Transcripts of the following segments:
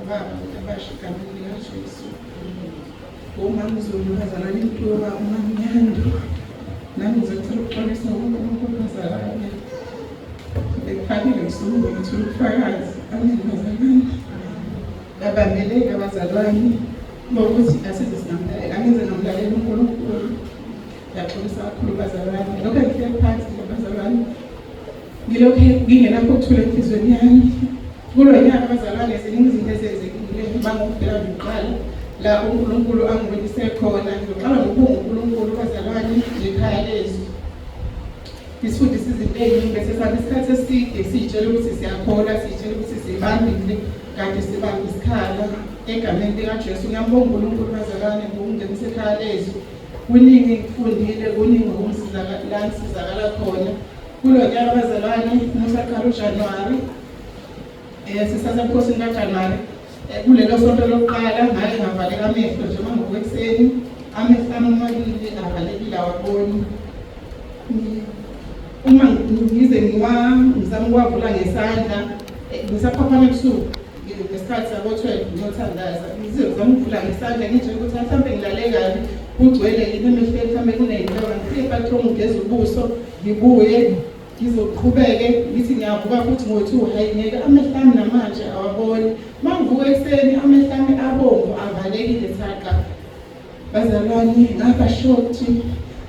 Nobaba abasha egameni likaJesu. Umama Zulu bazalwane intuba uMamnyandu. Nami ngizocela ukuxolisa kuNkulunkulu bazalwane. Bekufanele ngisukume ngithule ubufakazi. Amen bazalwane. Babambeleke abazalwane bokuthi asize singamlalela. Angize ngamlalela uNkulunkulu. Ngiyaxolisa kakhulu bazalwane. Lokho ngihleli phansi nje bazalwane. Ngilokhu ngingenakho ukuthula enhliziyweni yami. Kulo nyaka bazalwane ziningi izinto ezenzekile mangokubheka nje uqala la uNkulunkulu angibonise khona. Ngizoqala ngokubonga uNkulunkulu bazalwane ngekhaya lezwi. Isifundisa izinto ey'ningi bese sihamba isikhathi eside siy'tshela ukuthi siyakholwa, siy'tshela ukuthi sibambile kanti sibambe isikhala egameni likaJesu. Ngiyambonga uNkulunkulu bazalwane ngokungenisa ekhaya lezwi. Kuningi engikufundile, kuningi la ngisizakala khona. Kulo nyaka bazalwane, musaqala uJanuwari, sisasemkhosini kaJanuwari, kulelo sonto lokuqala ngake ngavaleka amehlo nje uma ngivuka ekuseni, amehlo ami omabili avalekile awaboni. Uma ngize ngizama ukuwavula ngesandla, ngisaphaphama ebusuku ngesikhathi sabo-12 ngiyothandaza, ngize ngizama ukuvula ngesandla ngitshela ukuthi mhlawumbe ngilale kabi, kugcwele yini emehlweni, mhlawumbe kuney'nyoka. Ngifike ebathroom ngigeze ubuso, ngibuye ngizoqhubeke ngithi ngiyavuka futhi ngo-2, hhayi ngeke, amehlo ami namanje awaboni. Uma ngivuka ekuseni amehlo ami abomvu avalekile thaqa. Bazalwane ngaba shocked,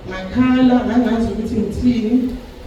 ngakhala, ngangazi ukuthi ngithini.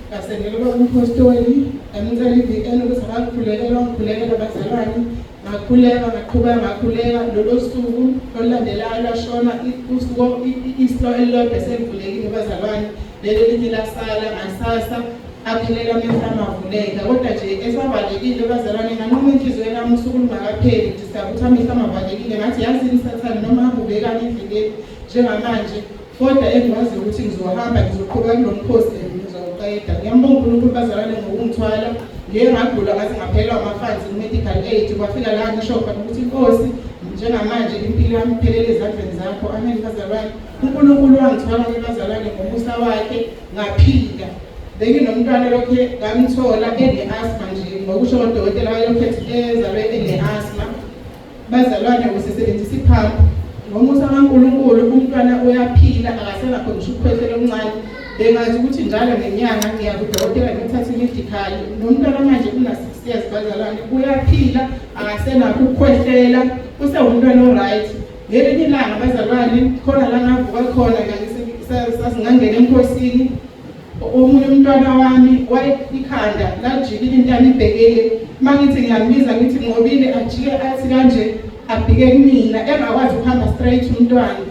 Ngasendela ubaba umphostoli, ngamcela i-VN ukuthi akangikhulekele, wangikhulekela bazalwane. Ngakhuleka, ngaqhubeka ngakhuleka. Lolo suku olulandelayo lwashona usuku islo elilodwa selivulekile bazalwane, leli elinye lasala. Ngasasa aphelela amehlo amavuleka, kodwa nje esavalekile bazalwane. Nganquma enhliziyweni yami usuku lungakapheli, ngidiscover ukuthi amehlo amavalekile. Ngathi yazini sathane, noma hamba ubekani endleleni njengamanje, kodwa engikwaziyo ukuthi ngizohamba ngizoqhubeka kulo mkhosi ngizowuqeda. Ngiyambonga uNkulunkulu bazalwane ngokungithwala. Ngiye ngagula ngaze ngaphelelwa ama-funds ku-medical aid, kwafika la ngisho khona ukuthi inkosi njengamanje impilo yami iphelele ezandleni zakho. Amen bazalwane. uNkulunkulu wangithwala-ke bazalwane ngomusa wakhe ngaphila. Benginomntwana lokhe ngamthola ene-asthma nje, ngokusho kodokotela wayelokhu ethi ezalwe ene-asthma. Bazalwane usesebenzisa iphampu. Ngomusa kaNkulunkulu umntwana uyaphila, akasenakho ngisho ukukhwehlela okuncane. Bengazi ukuthi njalo ngenyanga ngiya kudokotela ngiyothatha i-medical. Nomntwana manje una-6 years bazalwane, uyaphila, akasenakho ukukhwehlela, usewumntwana o-right. Ngelinye ilanga bazalwane, khona la ngavuka khona sasingangena emkhosini, omunye umntwana wami wayekhanda lalijikile intamo ibhekele. Uma ngithi ngiyambiza ngithi Nqobile, ajike athi kanje abhike kumina, engakwazi ukuhamba straight umntwana.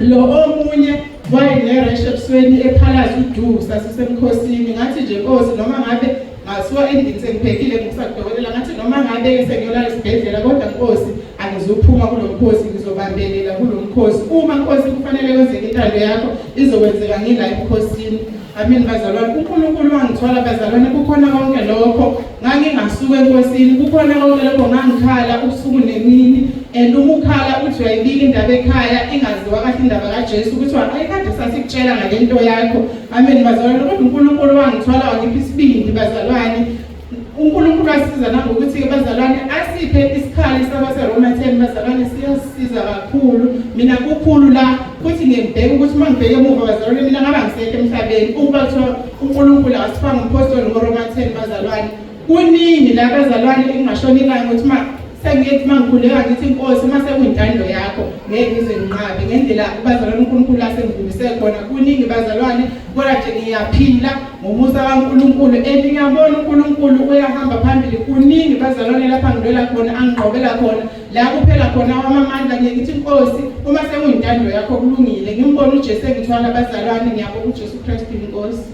Lo omunye wayeneresh ebusweni ephalaza udu, sasisemkhosini. Ngathi nje Nkosi, noma ngabe ngasuka endlini sengiphekile ngikusakudokotela, ngathi noma ngabe sengiyolala esibhedlela, kodwa Nkosi angizuphuma kulo mkhosi, ngizobambelela kulo mkhosi. Uma Nkosi kufanele kwenzeke intando yakho, izokwenzeka ngila emkhosini. Amen bazalwane. uNkulunkulu wangithwala bazalwane, kukhona konke lokho ngangingasuka enkosini, kukhona konke lokho ngangikhala ubusuku nemini. And uma ukhala uthi uyayibika indaba ekhaya, ingaziwa kahle indaba kaJesu, kuthiwa ayikade sasikutshela ngale nto yakho. Amen bazalwane. Kodwa uNkulunkulu wangithwala wangipha isibindi bazalwane. uNkulunkulu wasiza nangokuthi-ke bazalwane asiphe isikhali sabaseRoma 10 bazalwane, siyasisiza kakhulu. Mina kukhulu la futhi ngiyembheka ukuthi uma ngibheke emuva bazalwane, mina ngaba ngisekho emhlabeni ukuba kuthiwa uNkulunkulu akasifanga umphostoli ngoRoma 10 bazalwane. Kuningi la bazalwane engingashona ilanga ukuthi uma sengithi uma ngikhuleka ngithi inkosi uma sekuyintando yakho ngeke ngize nginqabe ngendlela bazalwane uNkulunkulu asengidlulise khona. Kuningi bazalwane, kodwa nje ngiyaphila ngomusa kaNkulunkulu and ngiyabona uNkulunkulu uyahamba phambili. Kuningi bazalwane lapha ngilwela khona, angiqobela khona la kuphela khona wamamandla. Ngiye ngithi inkosi uma sekuyintando yakho kulungile. Ngimbona uJesu engithwala bazalwane. Ngiyabonga uJesu Kristu inkosi.